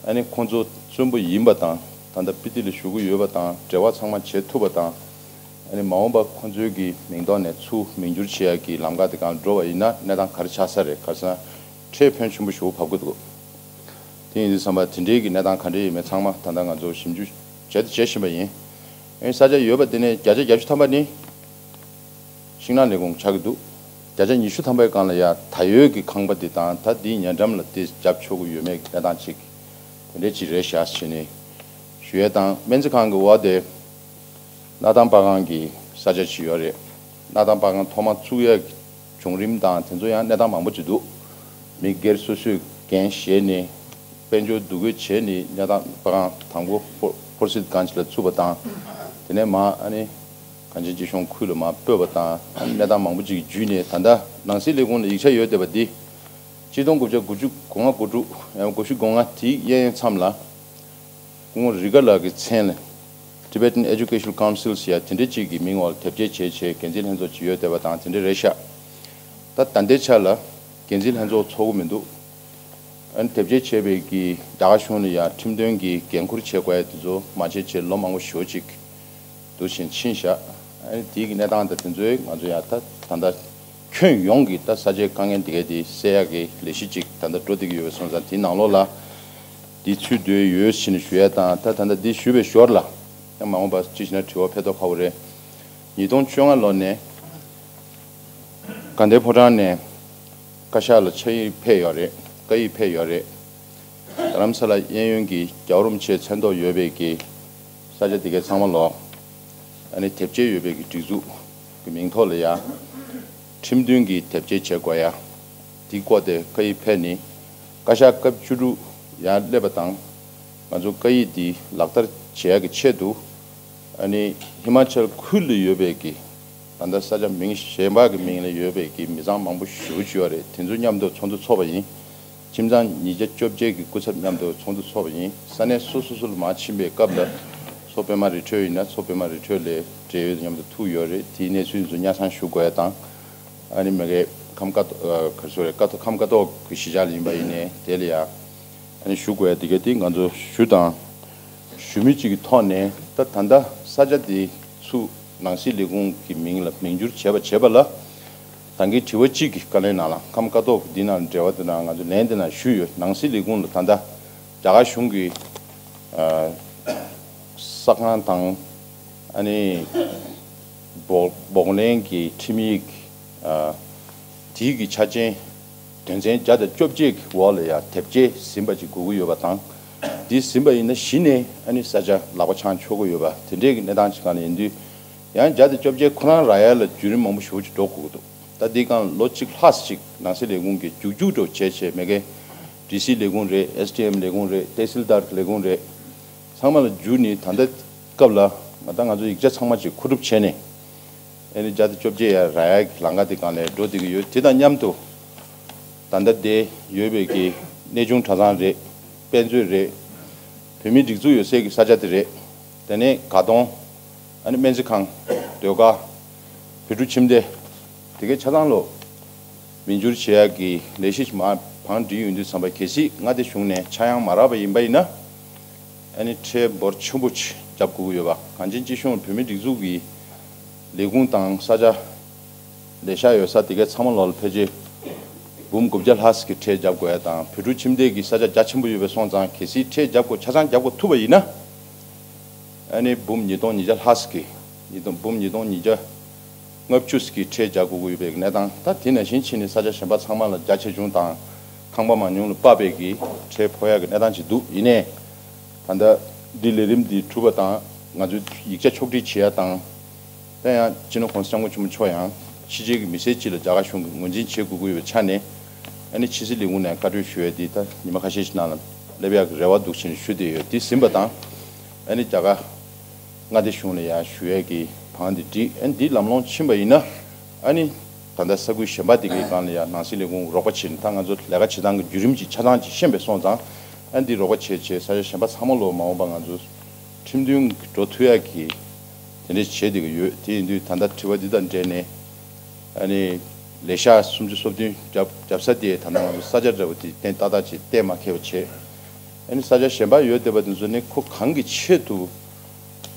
ཨ་ནི་ཁོང་ཚོ་བཙུན་པོ་ཡིན་པ་དང་ད་ལྟ་སྤི་ཏི་ལ་བཞུགས་ཀྱི་ཡོད་པ་དང་འབྲེལ་བ་ཚང་མ་བྱེད་ཐུབ་པ་དང་། ཨ་ནི་མ་འོངས་པ་ཁོང་ཚོའི་གི་མིང་ཐོག་ནས་ཚུར་མིང་བསྒྱུར་བྱེད་ཡག་གི་ལམ་ཁ་དེ་སྒང་འགྲོ་བ་ཡིན་ན་གནས་སྟངས་ག་རེ་ཆགས་ས་རེད། ག་རེ་ཟེར་ན་ཁྲལ་ཕོན་ཆེན་པོ་ཞེ་པོ་བབས་ཀྱི་འདུག་དེ་ཡིན་དུས་ཙམ་པ་དེ་འདྲའི་གི་གནས་སྟངས་ག་འདྲ་ཡོད་མེད་ཚང་མ་ད་ལྟ་ང་ཚོ་ཞིབ་འཇུག་བྱས་ཏེ་བྱེད་བཞིན་པ་ཡིན། ཨ་ནི་ས་ཆ་ཡོད་པ་དེ་ནས་བརྒྱ་ཆ་བརྒྱད་ཅུ་ཐམ་པ་ནི་ཤིང་ནགས་ལས་ཁུངས་ཆགས་ཀྱི་འདུག་བརྒྱ་ཆ་ཉི་ཤུ་ཐམ་པའི་སྒང་ལ་ཡ་ད་ཡོད་ཀྱི་ཁང་པ་འདི་དང་ད་འདིའི་ཉེ་འགྲམ་ལ་འདི་རྒྱབ་ཆོག་གི་ཡོད་མེད་ཀྱི་གནས་སྟངས་ཅིག་དེ་འདྲའི་ཅིག་རེད་ཤག་ཟེར་ནས་ཞུ་ཡས་དང་། སྨན་རྩིས་ཁང་གི་འོག་དེ་གནའ་ཐང་པར་ཁང་གི་ས་ཆ་ཅིག་ཡོད་རེད། གནའ་ཐང་པར་ཁང་ཐོག་མ་བཙུགས་ཡས་ཀྱི་བྱུང་རིམ་དང་དེ་ཚོ་ཡང་གནས་སྟངས་མང་པོ་ཅིག་འདུག་མི་སྒེར་སོ་སོས་འགན་བཞེས་ནས་དཔལ་འབྱོར་འདུ་འགོད་བྱས་ནས་གནའ་ཐང་པར་ཁང་དང་པོ་ཧྥོ་ཧྥོར་སིད་སྒང་ཅིག་ལ་བཙུགས་པ་དང་། དེ་ནས་མར་ཨ་ནི་གངས་ཅན་སྐྱིད་གཤོངས་ཁུལ་ལ་མར་སྤོས་པ་དང་། གནས་སྟངས་མང་པོ་ཅིག་བརྒྱུད་ནས་ད་ལྟ་ནང་སྲིད་ལས་ཁུངས་ལ་ཡིག་ཆ་ཡོད་བསྡད་པ་འདི་གཅིག་སྟོང་དགུ་བརྒྱ་དགུ་བཅུ་གོ་ལྔ་གོ་དྲུག་ཡང་གོ་བཞི་གོ་ལྔ་དེའི་གཡས་གཡོན་མཚམས་ལ་སྐུ་ངོ་རི་ཀ་ལགས་ཀྱི་མཚན་ལ་Tibetan Educational Council ཟེར་ཡ་དེ་འདྲ་ཅིག་གི་མིང་འོག་ལ་དེབ་སྐྱེལ་བྱས་བྱས་འགན་འཛིན་ལྷན་ཚོགས་ཅིག་ཡོད་བསྡད་པ་དང་དེ་འདྲ་རེད་ཤག་ད་ད་ལྟའི་ཆ་ལ་ འགན་འཛིན་ལྷན་ཚོགས་ཚོགས་ཀྱི་མི་འདུག་ཨ་ནི་དེབ་སྐྱེལ་བྱས་པའི་གི་རྒྱ་གར་གཞུང་ལ་ཡང་ཁྲིམས་དོན་གྱི་འགན་འཁུར་བྱེད་དགོས་ཡ་དེ་ཚོ་མ་བྱས་བྱས་ལོ་མང་པོ་ཞེ་པོ་ཅིག་འདུག་བཞིན་ཕྱིན་བཞག་ཨ་ནི་དེའི་གི་གནས་སྟངས་དང་དེ་ཚོའི་ང་ཚོ་ཡང་ད་ད་ལྟ་ཁྱོན་ཡོངས་ཀྱི་ད་ས་ཆའི་དཀའ་ངལ་འདི་ག་དེ་སེལ་ཡག་གི་ལས་གཞི་ཅིག་ད་ལྟ་འགྲོ་བསྡད་ཀྱི་ཡོད་པ་སོང་ཙང་དེའི་ནང་ལོགས་ལ་དེ་ཚུད་འདོད་ཡོད་ཕྱིན་ཞུ་ཡ་དང་ད་ད་ལྟ་འདི་ཞུས་པའི་ཞོར་ལ་ཡང་མ་འོངས་པ་ཅི་ཞིག་ན་དྲི་བ་ཕེབས་མདོག་ཁ་པོ་རེད། ཉིས་སྟོང་བཅོ་ལྔ་ལོ་ནས་དགའ་ལྡན་ཕོ་བྲང་ནས་བཀའ་ཤག་ལ་ཕྱག་ཡིག་ཕེབས་ཡོད་རེད། བཀའ་ཡིག་ཕེབས་ཡོད་རེད། རྡ་རམ་ས་ལ་གཡས་གཡོན་གྱི་རྒྱལ་བ་རིན་པོ་ཆེ་མཚན་ཐོག་ཡོད་པའི་གི་ས་ཆ་དེ་གའི་ཚང་མ་ལོ། ཨ་ནི་དེབ་སྐྱེལ་ཡོད་པའི་གི་སྒྲིག་འཛུགས་ཀྱི་མིང་ཐོག་ལ་ཡ། ཁྲིམས་མཐུན་གྱི་དེབ་སྐྱེལ་བྱེད་དགོས་ཡ། དེའི་སྐོར་དེ་བཀའ་ཡིག་ཕེབས་ནི། བཀའ་ཤག་སྐབས་བཅུ་དྲུག་ཡར་སླེབས་པ་དང་། ང་ཚོ་བཀའ་ཡིག་འདི་ལག་བསྟར་བྱེད་ཡ་གི་ཆེད་དུ། ཨ་ནི་ཧི་མ་ཅལ་ཁུལ་ལ་ཡོད་པའི་གི། ད་ལྟ་ས་ཆ་མིང་གཞན་པ་གི་མིང་ལ་ཡོད་པའི་གི་མི་ཚང་མང་པོ་ཞེ་པོ་ཅིག་ཡོད་རེད། དེ་ཚོ་མཉམ་དུ་ཚོགས་འདུ་ཚོགས་པ་ཡིན། ཁྱིམ་ཚང་ཉིས་བརྒྱ་བཅོ་བརྒྱད་ཀྱི་སྐུ་ཚབ་མཉམ་དུ་ཚོགས་འདུ་ཚོགས་པ་ཡིན། ས་གནས་སོ་སོ་སོ་ལ་མར་ཕྱིན་པའི་སྐབས་ལ་མཚོ་པད་མ་རི་ཁྲོད་ཡིན་ན་མཚོ་པད་མ་རི་ཁྲོད་ལ་འབྲེལ་ཡོད་མཉམ་དུ་ཐུག་ཡོད་རེད། དེའི་གནས་ཚུལ་ཚོ་སྙན་སེང་ཞུ་དགོས་ཡ་དང་། ཨ་ནི་མ་གི་ཁམས་ཀ་ཨ་ག་རེ་ཟེར་རེད། ཀ་ཐོག་ཁམས་ཀ་ཐོག་གི་གཞིས་ཆགས་ལ་ཡིན་པ་ཡིན་ནའི་དེ་ལ་ཡ། ཨ་ནི་ཞུ་དགོས་ཡ་དེ་ག་དེ་ང་ཚོ་ཞུ་དང་། ཞུ་མི་གཅིག་གི་ཐོག་ནས་ད་ད་ལྟ་ས་ཆ་དེ་ཚུར་ནང་སྲིད་ལས་ཁུངས་ཀྱི་མིང་ལ་མིང་བསྒྱུར་བྱས་པ་བྱས་པ་ལ། ད་གིན་དྲི་བ་གཅིག་གི་བཀའ་ལན་ནང་ལ་ཁམས་ཀ་ཐོག་གི་འདི་ནང་འབྲེལ་བ་དེ་ནང་ང་ཚོ་ལན་དེ་ནང་ཞུས་ཡོད། ནང་སྲིད་ལས་ཁུངས་ལ་ད་ལྟ་རྒྱ་གར་གཞུང་གི་ཨ་ས་ཁང་དང་། ཨ་ནི་བོགས་བོགས་ལེན་གྱི་ཁྲིམས་ཡིག་ཨ་དེའི་གི་ཆ་རྐྱེན་དོན་ཚན་བརྒྱ་དང་བཅོ་བརྒྱད་ཀྱི་འོག་ལ་ཡང་དེབ་སྐྱེལ་ཟིན་པ་ཅིག་དགོས་ཀྱི་ཡོད་པ་དང་། འདི་ཟིན་པ་ཡིན་ན་གཞི་ནས་ཨ་ནི་ས་ཆ་ལག་པ་འཆང་ཆོག་གི་ཡོད་པ་དེ་འདྲའི་གི་གནས་སྟངས་ཅིག་སྒང་ལ་ཡིན་དུས། ཡང་བརྒྱ་དང་བཅོ་བརྒྱད་ཁོ་རང་རག་ཡ་ལ་བརྒྱུད་རིམ་མང་པོ་ཞེ་པོ་ཅིག་འགྲོ་དགོས་ཀྱི་འདུག་ད་འདི་སྒང་ལོ་གཅིག་ལྷག་ཅིག་ནང་སྲིད་ལས་ཁུངས་ཀྱི་རྒྱུགས་རྒྱུགས་འགྲོ་བྱས་བྱས་མ་གི་ཌི་སི་ལས་ཁུངས་རེད། ཨེས་ཌི་ཨེམ་ལས་ཁུངས་རེད། ཏེ་སིལ་དར་གྱི་ལས་ཁུངས་རེད། ཚང་མ་ལ་བརྒྱུད་ནས་ད་ལྟ་སྐབས་ལ་ང་ད་ང་ཚོ་ཡིག་ཆ་ཚང་མ་ཅིག་མཁོ་སྒྲུབ་བྱས་ནས་ཨ་ནི་བརྒྱ་དང་བཅོ་བརྒྱད་ཡར་རག་ཡ་གི་ལམ་ཁ་དེ་སྒང་ལ་འགྲོ་བསྡད་ཀྱི་ཡོད། དེ་དང་མཉམ་དུ་ད་ལྟ་དེ་ཡོད་པའི་གི་གནས་ཆུང་གྲྭ་ཚང་རེད། དཔེ་མཛོད་རེད། བོད་མིའི་སྒྲིག་འཛུགས་ཡོད་སའི་གི་ས་ཆ་དེ་རེད། དེ་ནས་དགའ་གདོང་། ཨ་ནི་སྨན་རྩིས་ཁང་། ཟློས་གར། བོད་ཕྲུག་ཁྱིམ་སྡེ། དེ་གའི་ཆ་ཚང་ལོ། མི་འགྱུར་བྱེད་ཡག་གི་ལས་གཞི་ཞིག་མར་བང་སྒྲིག་ཡོང་དུས་ཙམ་པ་གལ་སྲིད་མངའ་སྡེ་གཞུང་ནས་ཆག་ཡང་མ་རག་པ་ཡིན་པ་ཡིན་ན། ཨ་ནི་ཁྲལ་འབོར་ཆེན་པོ་ཅིག་རྒྱབ་དགོས་ཀྱི་ཡོད་པ། གངས་ཅན་སྐྱིད་གཤོངས་བོད་མིའི་སྒྲིག་འཛུགས་ཀྱི་ལས་ཁུངས་དང་ས་ཆ། ལས་ཤག་ཡོད་ས་དེ་གའི་ཚང་མ་ལོག་ལ་ཕལ་ཆེར་འབུམ་དགུ་བརྒྱ་ལྷག་ཙམ་གྱི་ཁྲལ་རྒྱབ་དགོས་ཡ་དང་། བོད་ཕྲུག་ཁྱིམ་སྡེ་གི་ས་ཆ་རྒྱ་ཆེན་པོ་ཡོད་པའི་སོང་ཙང་གལ་སྲིད་ཁྲལ་རྒྱབ་དགོས་ཆ་ཚང་རྒྱབ་དགོས་ཐུབ་པ་ཡིན་ན། ཨ་ནི་འབུམ་ཉིས་སྟོང་ཉིས་བརྒྱ་ལྷག་ཙམ་གྱི། ཉིས་སྟོང་འབུམ་ཉིས་སྟོང་ཉིས་བརྒྱ་ལྔ་བཅུ་ཙམ་གྱི་ཁྲལ་རྒྱག་དགོས་ཀྱི་ཡོད་པའི་གནས་སྟངས། ད་དེ་ནང་བཞིན་ཕྱིན་ནས་ས་ཆ་གཞན་པ་ཚང་མ་ལ་རྒྱ་ཆེ་ཆུང་དང་ཁང་པ་མང་ཉུང་ལ་དཔག་པའི་གི་ཁྲལ་ཕོག་ཡག་གི་གནས་སྟངས་ཅིག་འདུག་ཡིན་ནའི། ད་ལྟ་འདི་ལས་རིམ་འདི་གྲུབ་པ་དང་ང་ཚོའི་ཡིག་ཆ་ཕྱོགས་སྒྲིག་བྱེད་ཡ་དང་། ད་ཡང་སྤྱི་ནོར་༸གོང་ས་༸སྐྱབས་མགོན་ཆེན་པོ་མཆོག་ཡང་ཕྱི་རྒྱལ་གྱི་མི་སེར་གཅིག་ལ་རྒྱ་གར་གཞུང་གིས་ངོས་འཛིན་བྱེད་དགོས་ཀྱི་ཡོད་པའི་ཆ་ནས། ཨ་ནི་ཕྱི་སྲིད་ལས་ཁུངས་ནས་བཀའ་འཁྲོལ་ཞུ་ཡས་འདི་ད་ཉི་མ་ཁ་ཤས་ཤིག་ནང་ལ་སླེབས་ཡག་གི་རེ་བ་འདུག་ཅེས་ཞུ་བསྡད་ཡོད། འདི་ཟིན་པ་དང་། ཨ་ནི་རྒྱ་གར་མངའ་སྡེ་གཞུང་ལ་ཡང་ཞུ་ཡས་ཀྱི་བང་འདི་བསྒྲིགས། ཨ་ནི་འདི་ལམ་ལྷོང་ཕྱིན་པ་ཡིན་ན། ཨ་ནི་ད་ལྟ་ས་ཁུལ་གཞན་པ་དེ་གའི་སྒང་ལ་ཡང་ནང་སྲིད་ལས་ཁུངས་རོགས་པ་བྱས་ནས། ད་ང་ཚོ་ལས་ཀ་བྱེད་སྟངས་ཀྱི་བརྒྱུད་རིམ་གྱི་ཆ་ཚང་ཅིག་ཤེས་པའི་སོང་ཙང་། ཨ་ནི་འདི་རོགས་པ་བྱས་བྱས་ས་ཆ་གཞན་པ་ཚང་མ་ལོ་མ་འོངས་པ་ང་ཚོ་ཁྲིམས་མཐུན་གྱི་འགྲོ་ཐུབ་ཡག་གི་དེ་འདྲས་བྱེད་བསྡད་ཀྱི་ཡོད། དེ་ཡིན་དུས་ད་ལྟ་དྲི་བ་འདི་དང་འབྲེལ་ནས། ཨ་ནི་ལས་ཤག་སུམ་ཅུ་སོ་བདུན་བརྒྱབ་བརྒྱབ་ས་དེ་ད་ལྟ་ང་ཚོ་ས་ཆ་འདྲ་བོ་དེ་གཏན་ཏག་ཏག་ཅིག་གཏན་མ་འཁེལ་བ་བྱས། ཨ་ནི་ས་ཆ་གཞན་པ་ཡོད་བསྡད་པ་དེ་ཚོ་ནི་ཁོ་གང་གི་ཆེད་དུ་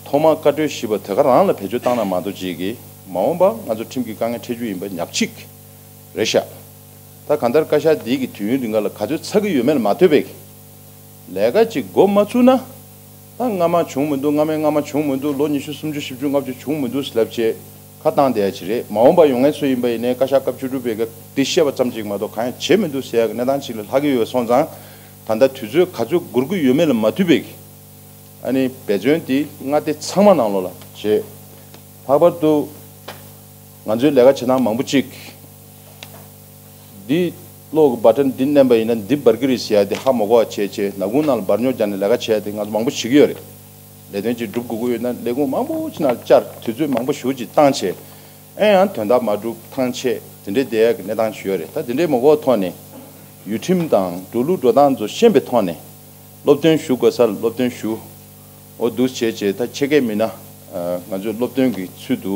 ཐོག་མར་བཀའ་འཁྲོལ་ཞུས་པ་དེ་ག་རང་ལ་བེད་སྤྱོད་བཏང་ན་མ་གཏོགས་ཅིག་གིས་མ་འོངས་པ་ང་ཚོ་ཁྲིམས་ཀྱི་དཀའ་ངལ་འཕྲད་རྒྱུ་ཡིན་པ་ཉག་གཅིག་རེད་ཤག་ད་གང་ལྟར་བཀའ་ཤག་འདི་གི་དུས་ཡུན་རིང་ག་ལ་ག་ཚོད་ཚར་གི་ཡོད་མེད་ལ་མ་ལྟོས་པའི་ལས་ཀ་ཅིག་འགོ་མ་བཙུགས་ན། ད་སྔ་མ་བྱུང་མི་འདུག་སྔ་མའི་སྔ་མ་བྱུང་མི་འདུག་ལོ་ཉི་ཤུ་སུམ་ཅུ་བཞི་བཅུ་ལྔ་བཅུ་བྱུང་མི་འདུག་ལབ་བྱས་ཁ་བཏང་བསྡད་ཡ་ཅིག་རེད། མ་འོངས་པ་ཡོང་མཁན་ཚོ་ཡིན་པ་ཡིན་ནའི་བཀའ་ཤག་སྐབས་བཅུ་དྲུག་པའི་སྐབས་འདི་བཤད་པ་ཙམ་ཅིག་མ་གཏོགས་གང་ཡང་བྱེད་མི་འདུག་ཟེར་ཡ་གི་གནས་སྟངས་ཅིག་ལ་ལྷག་གི་ཡོད་པ་སོང་ཙང་། ད་ལྟ་དུས་ཚོད་ག་ཚོད་འགོར་གི་ཡོད་མེད་ལ་མ་ལྟོས་པའི་ཨ་ནི་འབད་བརྩོན་འདི་མངའ་སྡེ་ཚང་མ་ནང་ལོགས་ལ་བྱེད། ལྷག་པར་དུ་ང་ཚོའི་ལས་ཀ་བྱེད་སྟངས་མང་པོ་ཅིག་འདི་གློག་གི་བ་ཊན་འདི་མནན་པ་ཡིན་ན་འདི་འབར་གི་རེད་ཟེར་ཡ་དེ་ཧ་མ་གོ་བ་བྱས་བྱས་ནག་ཁུང་ནང་ལ་འབར་ཉོག་རྒྱག་ནས་ལས་ཀ་བྱས་ཡ་དེ་ང་ཚོ་མང་པོ་བྱེད་ཀྱི་ཡོད་རེད། ལས་དོན་ཅིག་སྒྲུབ་དགོས་ཀྱི་ཡོད་ན་ལས་ཁུངས་མང་པོ་ཅིག་ནང་བཅར། དུས་ཚོད་མང་པོ་ཞེ་པོ་ཅིག་བཏང་བྱས། ཨེ་ཡང་དོན་དག་མ་གྲུབ་ཐང་ཆད་དེ་འདྲའི་བསྡད་ཡ་གི་གནས་སྟངས་ཤིག་ཡོད་རེད། ད་དེ་འདྲའི་མ་གོ་བ་ཐོག་ནས་ཡུལ་ཁྲིམས་དང་འགྲོ་ལུགས་འགྲོ་སྟངས་ཚོ་ཤེས་པའི་ཐོག་ནས། སློབ་སྟོན་ཞུ་དགོས་སར་སློབ་སྟོན་ཞུ། འོ་འདུག་བྱས་བྱས་ད་ཕྱེད་ཀའི་མི་སྣ་ང་ཚོས་སློབ་སྟོན་གྱི་ཚུལ་དུ་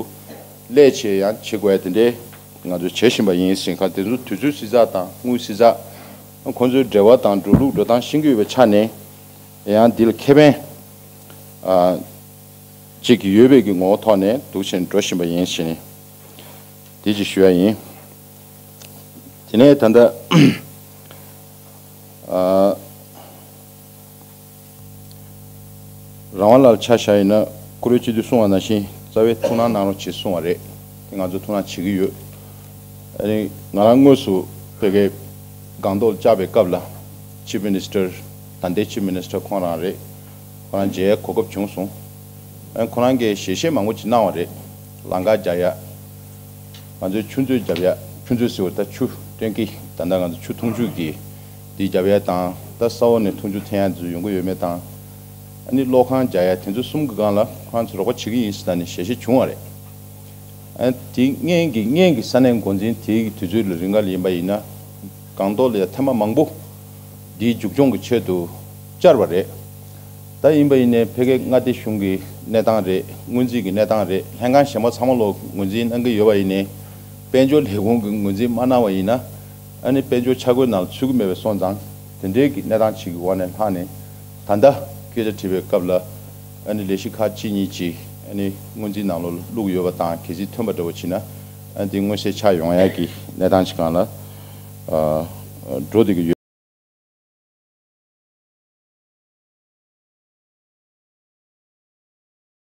སླད་བྱས་ཡང་བྱེད་དགོས་ཡ་དེ་འདྲའི་ ང་ཚོས་བྱེད་བཞིན་པ་ཡིན་ཟེར་ཁ། དེ་ཚོ་དུས་ཚོད་བསྲི་ཚགས་དང་དངུལ་བསྲི་ཚགས། ཁོང་ཚོའི་འབྲེལ་བ་དང་འགྲོ་ལུགས་འགྲོ་སྟངས་ཤེས་ཀྱི་ཡོད་པའི་ཆ་ནས། ཡང་འདི་ལ་ཁེ་ཕན་ཨ་ཅིག་ཡོད་པའི་གི་ངོ་བོ་ཐོག་ནས་འདུག་བྱས་འགྲོ་བཞིན་པ་ཡིན་ཞེས་ནས་དེ་ཅིག་ཞུ་ཡ་ཡིན། དེ་ནས་ད་ལྟ་ཨ་རང་དབང་ལགས་ཆ་བཞག་ཡིན་ན། བཀུར་འོས་སྤྱི་འཐུས་གསུང་བ་ནང་བཞིན་རྩ་བའི་ཐུགས་སྣང་གནང་རོགས་བྱེད་གསུང་བ་རེད། དེ་ང་ཚོ་ཐུགས་སྣང་བྱེད་ཀྱི་ཡོད། ཨ་ནི་ང་རང་དངོས་སུ་ཕ་གིའི་སྒང་ཏོག་བཅར་བའི་སྐབས་ལ། Chief Minister། ད་ལྟའི་Chief Minister ཁོང་རང་རེད། ཁོ་རང་མཇལ་གོ་སྐབས་བྱུང་སོང་། ཨ་ཁོ་རང་གིས་ཞལ་བཞེས་མང་པོ་ཅིག་གནང་བ་རེད། ལམ་ཁ་རྒྱག་ཡ། ང་ཚོའི་ཆུ་མཛོད་རྒྱབ་ཡ། ཆུ་མཛོད་ཟེར་བ་ད་ཆུ་ཊེང་ཀི། ད་ལྟ་ང་ཚོ་ཆུ་འཐུང་ཆུ་གི་འདི་རྒྱབ་ཡ་དང་། ད་ས་འོག་ནས་འཐུང་ཆུ་འཐེན་ཡ་ཚོ་ཡོང་གི་ཡོད་མེད་དང་། ཨ་ནི་གློག་ཁང་རྒྱག་ཡ། དེ་ཚོ་གསུམ་གི་སྒང་ལ་ཁོ་རང་ཚོ་རོགས་པ་བྱེད་ཀྱི་ཡིན་ཟེར་ད་ནས་ཞལ་བཞེས་བྱུང་བ་རེད། ཨ་དེ་སྔོན་གྱི་སྔོན་གྱི་ས་གནས་འགོ་འཛིན་དེའི་དུས་ཚོད་ལ་རིང་ག་ལ་ཡིན་པ་ཡིན་ན། སྒང་ཏོག་ལ་ཡ་ཐེངས་མ་མང་པོ་འདིའི་མཇུག་སྐྱོང་གི་ཆེད་དུ་བཅར་བ་རེད། ད་ཡིན་པ་ཡིན་ནའི་ཕ་གིའི་མངའ་སྡེ་གཞུང་གི་གནས་སྟངས་རེད། སྔོན་རྩིས་ཀྱི་གནས་སྟངས་རེད། ལྷན་ཁང་གཞན་པ་ཚང་མ་ལོ་ངོས་འཛིན་གནང་གི་ཡོད་པ་ཡིན་ནའི། དཔལ་འབྱོར་ལས་ཁུངས་ཀྱི་ངོས་འཛིན་མ་གནང་བ་ཡིན་ན། ཨ་ནི་དཔལ་འབྱོར་འཆར་འགོད་ནང་ལ་ཚུད་ཀྱི་མེད་པ་སོང་ཙང་། དེ་འདྲའི་གི་གནས་སྟངས་ཅིག་གི་འོག་ནས་ལྷག་ནས། ད་ལྟ་སྐད་ཆ་དྲིས་པའི་སྐབས་ལ། ཨ་ནི་ལས་གཞི་ཁག་གཅིག་གཉིས་ཅིག་ཨ་ནི་སྔོན་རྩིས་ནང་ལོགས་ལ་བླུགས་ཡོད་པ་དང་། གལ་སྲིད་ཐོན་པ་འདྲ་བོ་ཕྱིན་ན། ཨ་ནི་དེ་མངོན་གསལ་ཆགས་ཡོང་ཡ་གི་གནས་སྟངས་ཅིག་སྒང་ལ་ཨ་འགྲོ་བསྡད་ཀྱི་ཡོད།